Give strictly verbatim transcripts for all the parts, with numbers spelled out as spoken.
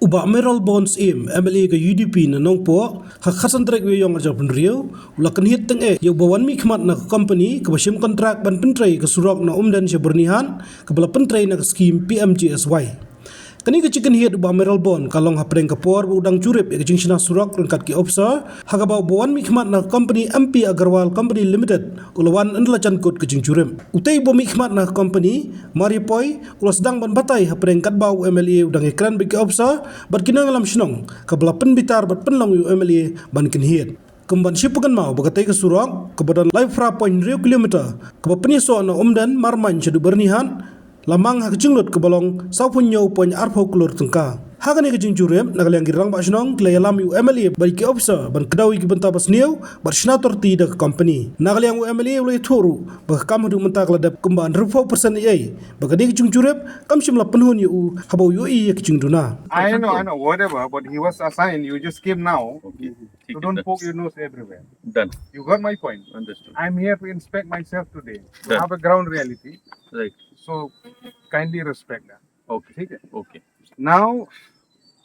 Bah Mayralborn Syiem, M L A ka U D P na Nongpoh, ha ka khatsan tarik u Ïaïong arhajar hynriew, u la kynhied tyngeh ïa uba wan mihkhmat na ka company kaba shim kontrak ban pyntrei ka surok na Umden sha Byrnihat, kaba la pyntrei na ka skhim P M G S Y. Kane ka jingkynhied u Bah Mayralborn ka long hapdeng ka por ba u dang jurip ïa ka jingshna surok ryngkat ki ophisar, ha kaba uba wan mihkhmat na ka company M P Agarwal Company Limited u la wan ynda la jan kut ka jingjurip. Utei uba mihkhmat na ka company, Mar Ïapoi, u la sdang ban batai hapdeng katba u M L A u dang ïakren bad ki ophisar bad ki nongïalam shnong, kaba la pynbitar bad pynlong ïa u M L A ban kynhied. Kumban shu pynkynmaw ba katei ka surok kaba don lai phra point hynriew kilometer, kaba pynïasoh na Umden Marmain shaduh Byrnihat, la mang ha ka jinglut kaba long saw phew hynñiew point arphew klur tyngka. Ha kane ka jingjurip, na ka liang ki rangbah shnong ki la ïalam ïa u M L A bad ïa ki ophisar ban kdew ïa ki bynta basniew bad shna torti da ka company. Na ka liang u M L A u la ïathuh ruh ba ka kam haduh mynta ka la dep kumba hynriewphew percent ei ei, ba kane ka jingjurip kam shym la pynhun ïa u haba u ïohi ïa ka jingduna. I know, I know, whatever, but he was assigned, you just came now. Okay. So don't poke your nose everywhere. Done. You got my point? Understood. I'm here to inspect myself today, to have a ground reality. Right. So kindly respect that. Okay. Okay. Now,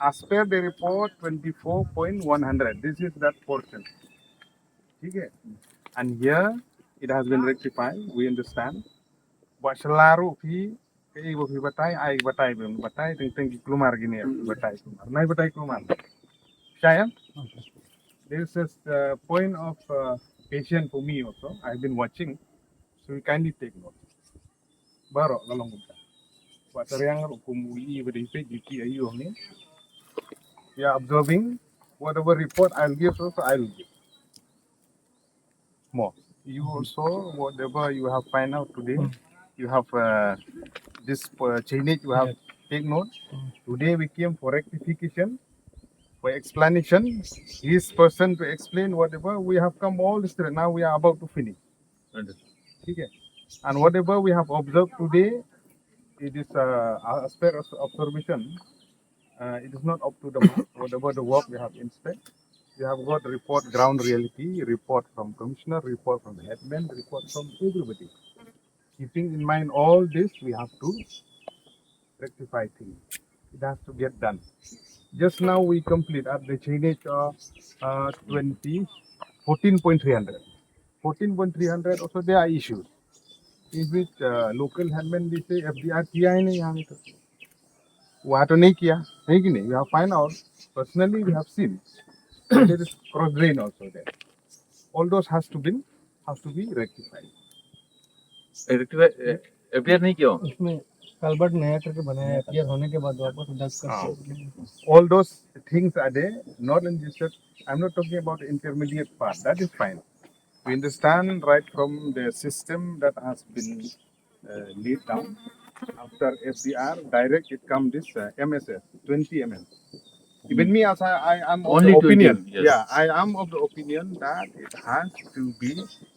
as per the report, twenty-four point one hundred, this is that portion. Okay. And here, it has been rectified, we understand. Ba shala ruh phi, kaei ba phi batai, ai batai, ba batai, teng teng ki kulmar kine, batai kulmar. Nai batai kulmar. Shaya? This is the point of uh, patience for me also. I've been watching. So you kindly take note. Baroh ka long kumta. Ba tariang ruh kum u i ba dei peit ki ayu ni. Yeah, observing whatever report I'll give, also I'll give. More. You also, whatever you have find out today, you have uh, this uh, change, you have take note. Today we came for rectification, for explanation. His person to explain whatever. We have come all straight. Now we are about to finish. Understood. Okay. And whatever we have observed today, it is uh, as per observation. Uh, it is not up to the mark. Whatever the work we have inspect, we have got report, ground reality, report from commissioner, report from headman, report from everybody. Keeping in mind all this, we have to rectify things. It has to get done. Just now we complete at the change of uh, twenty, fourteen point three hundred. Fourteen point three hundred also there are issues. Is it uh, local headman they say F D R T I ne yahan to. Wato ne kiya, ne ki ne, we have find out. Personally, we have seen. There is cross drain also there. All those has to be has to be rectified. Rectify, F D R नहीं किया? उसमें कलबर्ट नया करके बनाया है, एफडीआर होने के बाद वापस दस कर सकते हैं। All those things are there, not in this. I'm not talking about the intermediate part. That is fine. We understand right from the system that has been uh, laid down. After F D R, direct it come this uh, M S S, twenty M M. Even me, as I, I am of the opinion, yeah, I am of the opinion that it has to be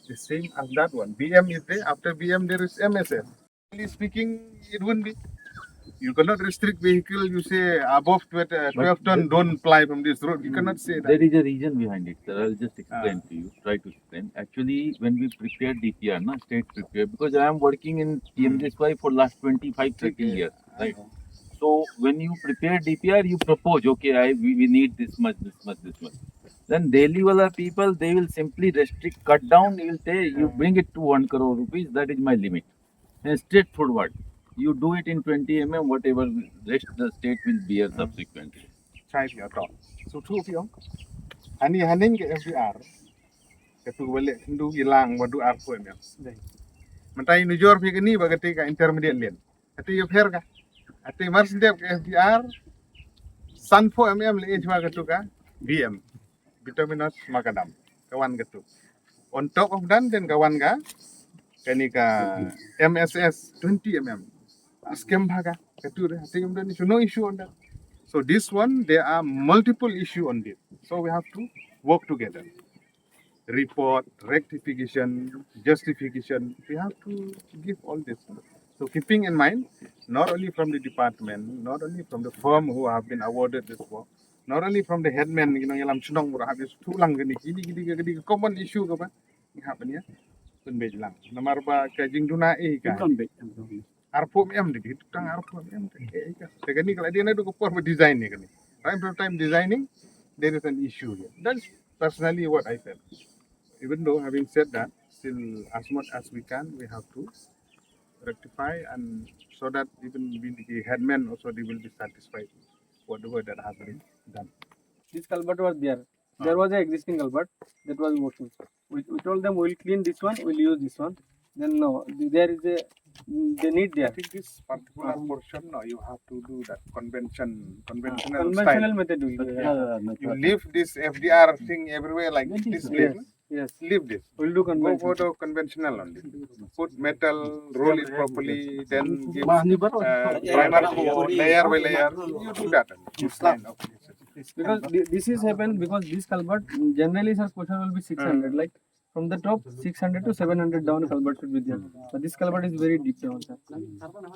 the same as that one. B M is there, after B M there is M S S. Really speaking, it wouldn't be. You cannot restrict vehicle, you say above twelve, uh, twelve ton don't fly from this road. You cannot say that. There is a reason behind it, sir. I'll just explain to you, try to explain. Actually, when we prepare D P R, na, state prepare, because I am working in P M G S Y for last twenty-five, thirty years, right? So when you prepare D P R, you propose, okay, I we, we need this much, this much, this much. Then Delhi wala people, they will simply restrict, cut down, he will say, you bring it to one crore rupees, that is my limit. And straightforward, you do it in twenty M M, whatever rest the state will bear subsequently. Chai phi ato. So two of you. Ani haning ke F D R. Katu balik ndu ilang wadu ar point M. Mentai nujor phi kani ba kati ka intermediate lane. Kati yo pher ka. Kati mar sendep ke F D R. San point M M le ejwa katu ka B M. Bituminous macadam. Kawan katu. On top of that, then kawan ka kani ka M S S twenty M M. Askem bhaga. Katu de. Kati yo no issue on that. So this one, there are multiple issue on this. So we have to work together. Report, rectification, justification. We have to give all this. So keeping in mind, not only from the department, not only from the firm who have been awarded this work, not only from the headman, you know, yalam chnong mura habis tulang gini, gini, gini, gini, common issue ka ba. Ni hap ni ya. Pun bej lang. Namar ba ka jingduna eh ka. Pun bej. Arpum em de, tang arpum em de. Eh ka. Te gini kalau dia na du ka por ba design ni gini. Time to time designing, there is an issue here. That's personally what I felt. Even though, having said that, still as much as we can, we have to rectify, and so that even we, the headman also, they will be satisfied whatever that has been done. This culvert was there. There was an existing culvert that was working. We, we told them we'll clean this one, we'll use this one. Then no, th- there is a mm, they need I there. Think this particular portion, no, you have to do that convention, conventional style. Conventional method will be. Yeah. You leave this F D R thing everywhere like this. Yes, place. Yes. Leave this. We'll do Go for conventional. The conventional only. Put metal, roll it properly, then give uh, primer coat, layer by layer. You do that only. This kind of places. Because thi- this is happened because this culvert mm, generally sir question will be six hundred like from the top six hundred to seven hundred down culvert should be there. But this culvert is very deep down sir.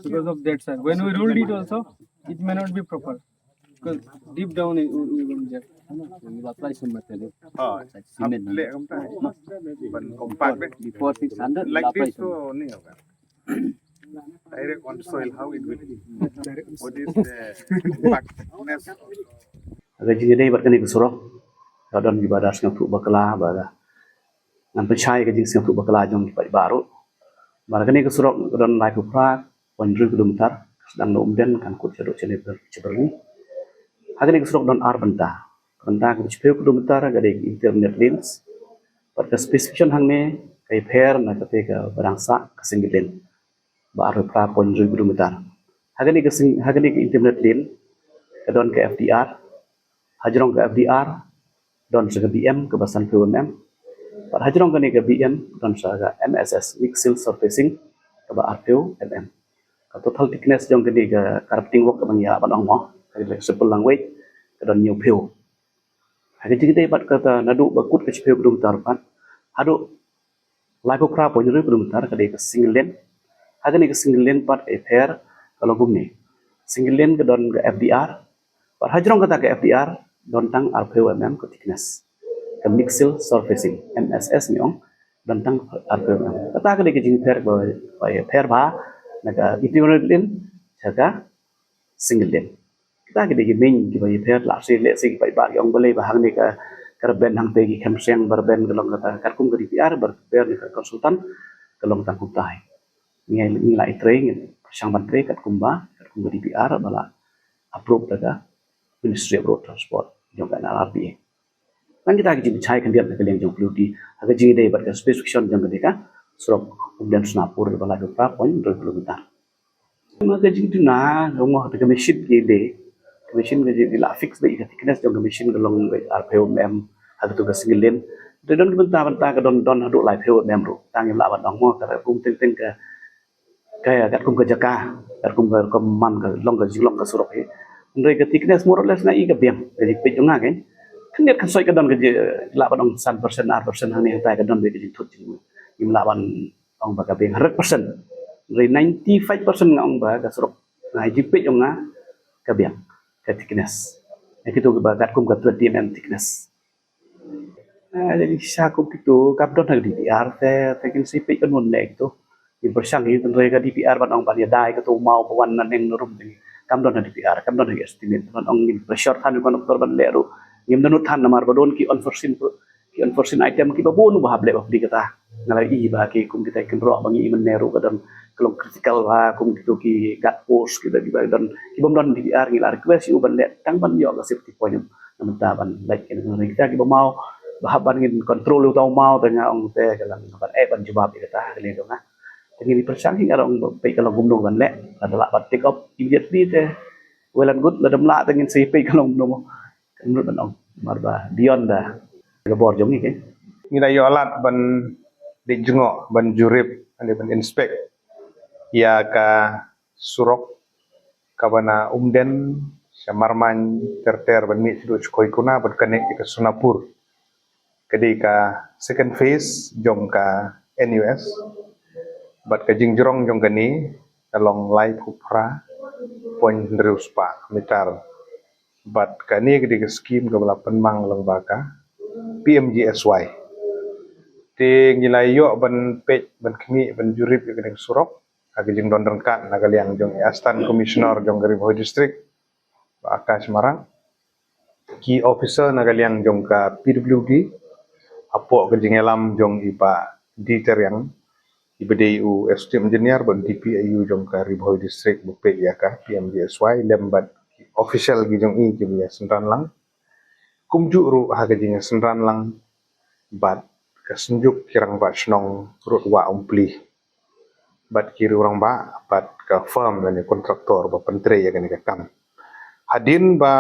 Because of that sir, when we rolled it also, it may not be proper because deep down it will will be there. We'll apply some material. Oh, like cement. Leh kumta. Ban compact beh. Before six hundred, we'll Like apply this some. So ni apa? Direct on soil, how it will be? What is the compactness? Ka jingïadei bad kane ka surok ka don kiba da sngewthuh bakla ba ngan pynshai ka jingsngewthuh bakla jong ki paidbah ruh. Ba kane ka surok ka don laiphew phra point hynriew kilometer, sdang na Umden kan kut shaduh Chennai Chibrni. Ha kane ka surok don ar bynta. Bynta kaba shiphew kilometer ka dei ka intermediate lanes. Bad ka specification hangne ka ïapher na kata ka ba dang sah ka single lane. Ba arphew phra point hynriew kilometer. Ha kane ka sing ha kane ka intermediate lane ka don ka F D R. Hajrong ka F D R don sa ka B M kaba sanphew M M. Bad hajrong kane ka B M don sa ka M S S, mixed sill surfacing, kaba arphew M M. Ka total thickness jong kane ka carpeting work kaba ngi ïa ban ong mo, ka dei simple language, ka don hynñiewphew. Ha ka jingïadei bad kata naduh ba kut ka shiphew kilometer pat haduh laiphew phra point hynriew kilometer ka dei ka single lane. Ha kane ka single lane pat ka ïapher ka long kumne. Single lane ka don ka F D R. Bad hajrong kata ka F D R don tang arphew M M ka thickness. Ka mixed sill surfacing, M S S ngi ong, don tang arphew M M. Kata ka dei ka jingpher ba ba ïapher bha na ka intermediate lane sha ka single lane. Kita ki dei ki main kiba ïapher. La shi leh shi ki paidbah ki ong balei ba hangne ka ka rben hangtei ki kham seng ba rben ka long kata katkum ka D P R ba rben ka consultant ka long tang kumta hi. Ngi ngi la ïatrei ngi pyrshang ban trei katkum ba katkum ka D P R ba la approve da ka Ministry of Road Transport jong ka N L R D A. Nang kita ki jingpynshai khyndiat na ka liang jong P W D ha ka jingïadei bad ka specification jong ka dei ka surok Umden Sonapur ba la ka pra point dua kilometer. Ma ka jingduna ka mo ka machine ki dei ka machine ka jing la fix ba ka thickness jong ka machine ka long ba arphew M M ha ka tu ka single lane. Te don ka bynta bynta ka don don haduh laiphew M M ruh tang ïa la ban ong mo ka kum teng teng ka ka katkum ka jaka katkum ka ka man ka long ka jinglong ka surok hi. Hynrei ka thickness more or less nga i ka biang ka jingpeit jong nga kan. Khyndiat khynsoit ka don ka ji la ban ong san percent ar percent hangne hangtai ka don ba ka jingthut jingim la ban ong ba ka biang hundred percent. Hynrei ninety five percent nga ong ba ka surok nga i jingpeit jong nga ka biang ka thickness. Ïa kitu ba katkum ka twenty M M thickness. Ah, jadi sha kum kitu kam don ha ka D P R te te kin sipit kan mon leh kitu. Kin pyrshang ïa tynrai ka D P R ban ong ban ïa dai ka tu mau ba wan na neng na rum te kam don ha D P R kam don ha estimate ban ong ngin pressure than kon doktor ban leh ruh ngim don than namar ba don ki unforeseen pro- ki unforeseen item ki ba bun ba hap leh ba pli kata. Nga la i ba ki kum kita kin roh ba ngi i mynne ruh ka don ka long critical ba kum kitu ki guard post ki ba ki ba don ki bym don D P R ngi la request ïa u ban leh tang ban ïoh ka safety point. Namar ta ban leh ki ngi kita ki ba mau ba hap ban ngin control u tau mau te nga ong te ka lang ban eh ban jubab ïa kata ka liang jong nga. Te ngin pyrshang hi nga ong ba pei ka long kumno ban leh la da lah ban take up immediately te well and good la dam lah te ngin sa pei ka long kumno. Kan mut ban ong mar ba beyond da ka bor jong ngi ke. Ngi da ïoh lad ban dei jngoh ban jurip ban inspect ïa ka surok kaba na Umden sha Marmain ter ter ban mih sha Koikuna ban connect ïa ka Sonapur. Ka dei ka second phase jong ka N U S bad ka jingjrong jong kane ka long laiphew phra point hynriew spah meter. Bad kane ka dei ka skim kaba la pynmang lang ba ka P M G S Y. Te ngi la ïoh ban peit ban khmih ban jurip ïa kane ka surok ha ka jingdon ryngkat na ka liang jong i Assistant Commissioner jong ka Ri Bhoi District, Bah Akash Marak. Ki officer na ka liang jong ka P W D, hapoh ka jingïalam jong i Bah D Tariang, i ba dei u Executive Engineer bad D P I U jong ka Ri Bhoi District, ba peit ïa ka P M G S Y, lem bad ki official ki jong i ki ba ïa synran lang. Kumjuh ruh ha ka jingïa synran lang bad ka synjuk ki rangbah shnong Rud Wah Umpli, bad ki rangbah, bad ka firm lane contractor ba pyntrei ïa kane ka kam. Hadien ba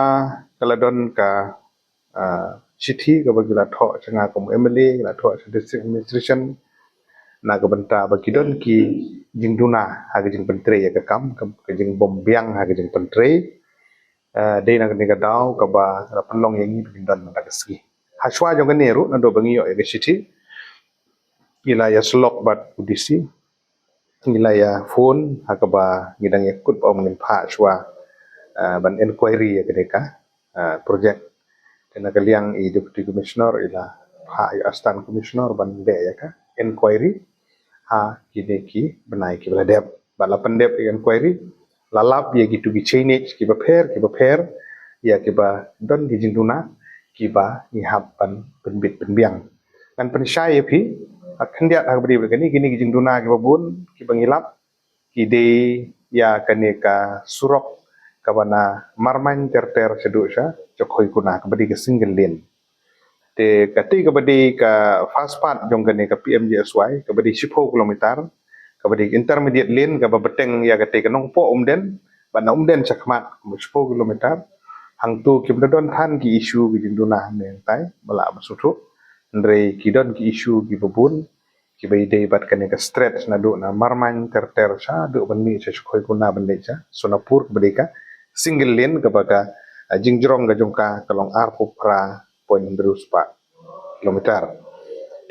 ka la don ka, ah, shithi kaba ki la thoh sha nga kum M L A, ki la thoh sha District Administration, na ka bynta ba ki don ki jingduna ha ka jingpyntrei ïa ka kam, ka, ka jingbym biang ha ka jingpyntrei. Ah, dei na kane ka daw kaba la pynlong ïa ngi ba ngin don mynta ka sngi. Ha shuwa jong kane ruh, naduh ba ngi ïoh ïa ka shithi, ngi la ïa sylok bad u D C, ngi la ïa phone, ha kaba ngi dang ïa kut ba ym ngin phah shuwa, ah, ban inquiry ïa kane ka, ah, project. Te na ka liang i Deputy Commissioner i la phah ïa u Assistant Commissioner ban leh ïa ka inquiry ha kine ki bnai kiba la dep. Bad la pyndep ïa ka inquiry, la lap ïa kitu ki chainage kiba pher kiba pher, ïa kiba don ki jingduna kiba ngi hap ban pynbit pynbiang. Ngan pynshai ïa phi, ha khyndiat ha kaba dei bad kane, kine ki jingduna kiba bun kiba ngi lap ki dei ïa kane ka surok kaba na Marmain ter ter shaduh sha Jakhoi Kuna, kaba dei ka single lane. Te katei kaba dei ka first part jong kane ka P M G S Y, kaba dei shiphew kilometer, kaba dei intermediate lane, kaba bteng ïa katei ka Nongpoh Umden, bad na Umden shakhmat, kaba shiphew kilometer. Hangto kim da don than ki issue ki jingduna ne tai, ba lah ban sngewthuh. Hynrei ki don ki issue kiba bun, kiba ïadei bad kane ka stretch naduh na Marmain ter ter shaduh ban mih sha Jakhoi Kuna ban leit sha Sonapur, kaba dei ka single lane, kaba ka, ah, jingjrong ka jong ka ka long arphew phra point hynriew spah kilometer.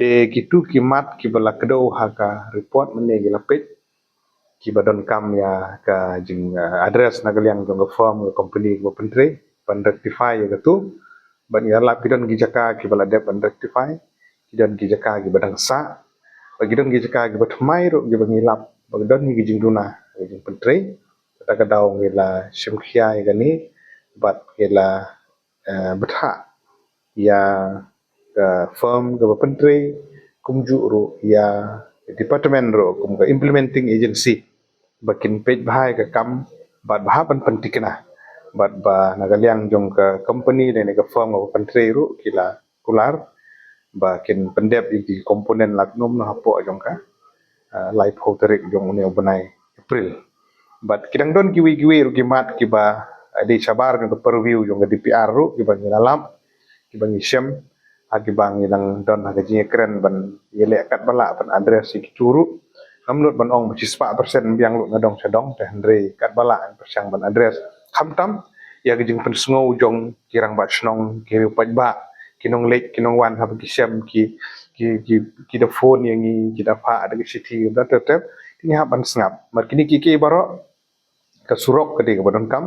Te kitu ki mat kiba la kdew ha ka report mynne ki la peit, kiba donkam ïa ka jing, ah, address na ka liang jong ka firm, ka company kaba pyntrei, ban rectify ïa katu. Bad ngi la lap ki don ki jaka kiba la dep ban rectify, ki don ki jaka kiba dang sah, bad ki don ki jaka kiba thymmai ruh kiba ngi lap ba ki don ki jingduna, ki jingpyntrei. Kata ka daw ngi la shim khia ïa kane bad ngi la, eh, bthah ïa ka firm kaba pyntrei, kumjuh ruh ïa department ruh kum ka implementing agency, ba kin peit bha ïa ka kam bad bha ban pynthikna, bad ba na ka liang jong ka company lane ka firm kaba pyntrei ruh ki la kular ba kin pyndep ïa ki component la kumno kumno hapoh jong ka, ah, laiphew tarik jong une u bnai April. Bad ki dang don kiwei kiwei ruh ki mat kiba, ah, dei shabar jong ka purview jong ka D P R ruh kiba ngi la lap, kiba ngi shem, ha kiba ngi dang don ha ka jingïakren ban ïaleh katba lah ban address ïa kitu ruh. Ngam nud ban ong ba shispah percent biang lut na dong sha dong, te hynrei katba lah ngi pyrshang ban address. Khamtam ïa ka jingpynsngew jong ki rangbah shnong, ki riew paidbah, ki nongleit ki nongwan haba ki shem, ki, ki, ki, ki da phone ïa ngi, ki da phah da ki shithi, da tep tep, te ngi hap ban sngap. Namar kine kiei kiei baroh, ka surok ka dei kaba donkam,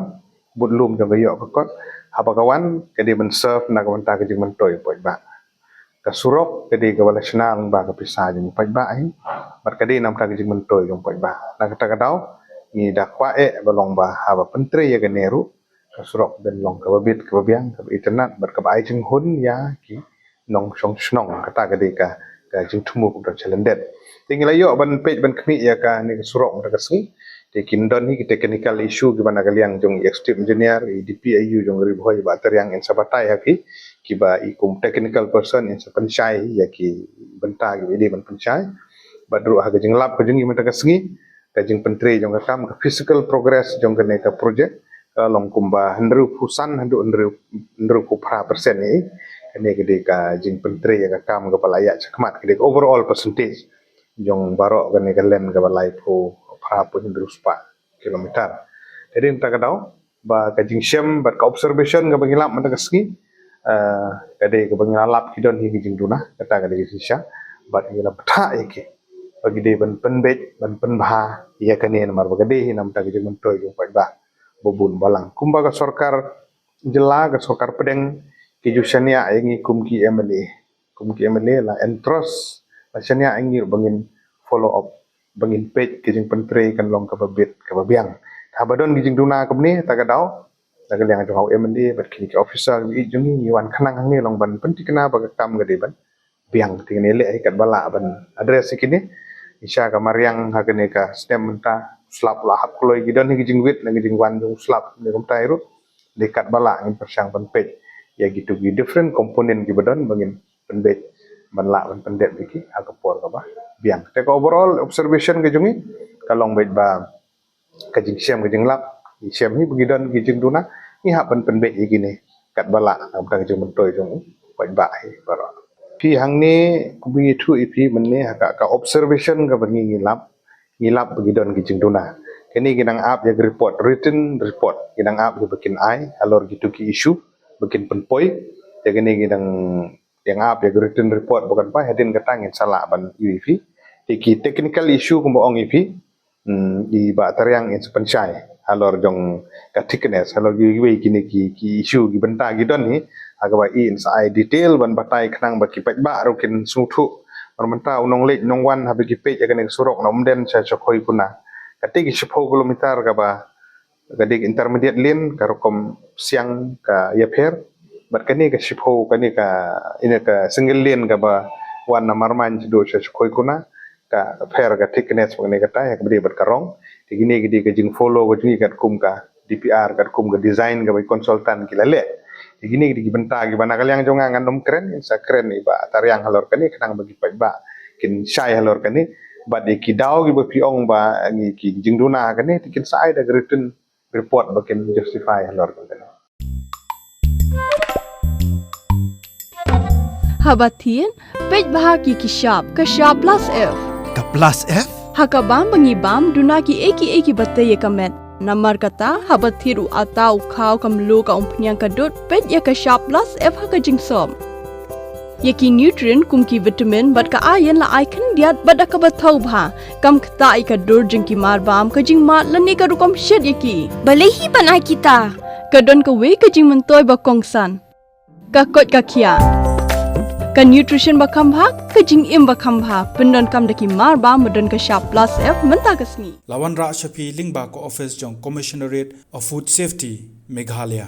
bad lum jong ka ïoh ka kot, haba ka wan ka dei ban serve na ka bynta ka jingmyntoi u paidbah. Ka surok ka dei kaba la shna lyngba ka pisa jong u paidbah hi, bad ka dei na ka bynta ka jingmyntoi jong u paidbah. Na kata ka daw ngi da kwah eh ba long ba haba pyntrei ïa kane ruh, ka surok dei ban long kaba bit kaba biang, kaba itynnad, bad kaba ai jinghun ïa ki nongshong shnong. Kata ka dei ka, ka jingthmu kaba don sha lyndet. Te ngi la ïoh ban peit ban khmih ïa kane ka surok mynta ka sngi. Te kin don hi ki technical issue kiba na ka liang jong i executive engineer, i D P I U jong Ri Bhoi, i Bah Tariang, in sa batai ha phi, kiba i kum technical person in sa pynshai ïa ki bynta kiba i dei ban pynshai. Bad ruh ha ka jinglap ka jong i mynta ka sngi, ka jingpyntrei jong ka kam, ka physical progress jong kane ka project, ka long kumba hynriewphew san haduh hynriew, hynriewphew phra percent hi. Kane ka dei ka jingpyntrei ïa ka kam kaba la ïaid shakhmat, ka dei ka overall percentage jong baroh kane ka lane kaba laiphew phra point hynriew spah kilometer. Te dei mynta ka daw ba ka jingshem bad ka observation kaba ngi lap mynta ka sngi, eh, ka dei kaba ngi la lap ki don hi ki jingduna, kata ka dei ka jingshisha, bad ngi la bthah ïa ki ba ki dei ban pynbeit, ban pynbha ïa kane, namar ba ka dei hi na bynta ka jingmyntoi jong u paidbah ba bun balang. Kumba ka sorkar jylla, ka sorkar pdeng, ki ju shaniah ïa ngi kum ki M L A, kum ki M L A la entrust, la shaniah ïa ngi ruh ba ngin follow up, ba ngin peit ka jingpyntrei kan long kaba bit kaba biang. Haba don ki jingduna kumne, ta ka daw na ka liang jong u M L A bad kine ki officer jong ngi, ngi wan khnang hangne long ban pynthikna ba ka kam ka dei ban biang. Te ngi leh hi katba lah ban address ïa kine. Ngi shah ka mariang ha kane ka snem mynta, slap la hap kloi, ki don hi ki jingwit na ki jingwan jong slap ne kumta ruh. Dei katba lah ngin pyrshang ban peit ïa kitu ki different component kiba don ba ngin pynbeit ban lah ban pyndep ïa ki ha ka por kaba biang. Te ka overall observation ka jong ngi ka long beit ba ka jingshem ka jinglap, jingshem hi ba ki don ki jingduna, ngi hap ban pynbeit ïa kine katba lah, namar ka jingmyntoi jong u paidbah hi baroh. Phi hangne, kumba ngi ïathuh ïa phi mynne, ha ka, ka observation kaba ngi, ngi lap, ngi lap ba ki don ki jingduna. Kane ngi dang ap ïa ka report, written report, ngi dang ap ïa ba kin ai halor kitu ki issue ba kin pynpoi. Ïa kane ngi dang, ngi dang ap ïa ka written report ba kan poi, hadien kata ngin sa lah ban ïohi phi. Te ki technical issue kumba ong ïa phi, hmm, i Bah Tariang in sa pynshai halor jong ka thickness, halor kiwei kine ki, ki issue, ki bynta ki don hi, ha kaba i in sa ai detail ban batai khnang ba ki paidbah ruh kin sngewthuh. Namar mynta u nongleit nongwan haba ki peit ïa kane ka surok na Umden sha Shakhoikuna, kata ki shiphew kilometer kaba ka dei ka intermediate lane, ka rukom siang ka ïapher. Bad kane ka shiphew, kane ka, ine ka single lane kaba wan na Marmain shaduh sha Shakhoikuna, ka pher ka thickness bad kane kata, ïa kaba dei bad ka rong. Te kine ki dei ka jingfollow ka jong ngi katkum ka D P R, katkum ka design kaba ki consultant ki la leh. Te kine ki dei ki bynta kiba na ka liang jong nga ngan ym kren, sa kren i Bah Tariang halor kane khnang ba ki paidbah kin shai halor kane. Bad ïa ki daw kiba phi ong ba ngi ki jingduna kane, te kin sa ai da ka written report ba kin justify halor kane. Haba thied, peit bha ki, ki shap, ka shap plus F. Ka plus F? Ha ka bam ba ngi bam, duna kiei kiei kiba tei ïa ka met. Namar kata, haba thied u atta, u khaw, ka mluh, ka umphniang, ka dud, peit ïa ka shap plus F ha ka jingsop. Ïa ki nutrient kum ki vitamin bad ka iron la ai khyndiat bad da kaba thaw bha. Kam ktah ïa ka dur jong ki mar bam, ka jingmad lane ka rukom shet ïa ki. Balei hi ban ai kita? Ka don kawei ka jingmyntoi ba kongsan. Ka koit ka khiah. Ka nutrition ba kham bha, ka jingim ba kham bha, pyndonkam da ki mar bam ba don ka shap plus F mynta ka sngi. La wanrah sha phi lyngba ka office jong Commissionerate of Food Safety, Meghalaya.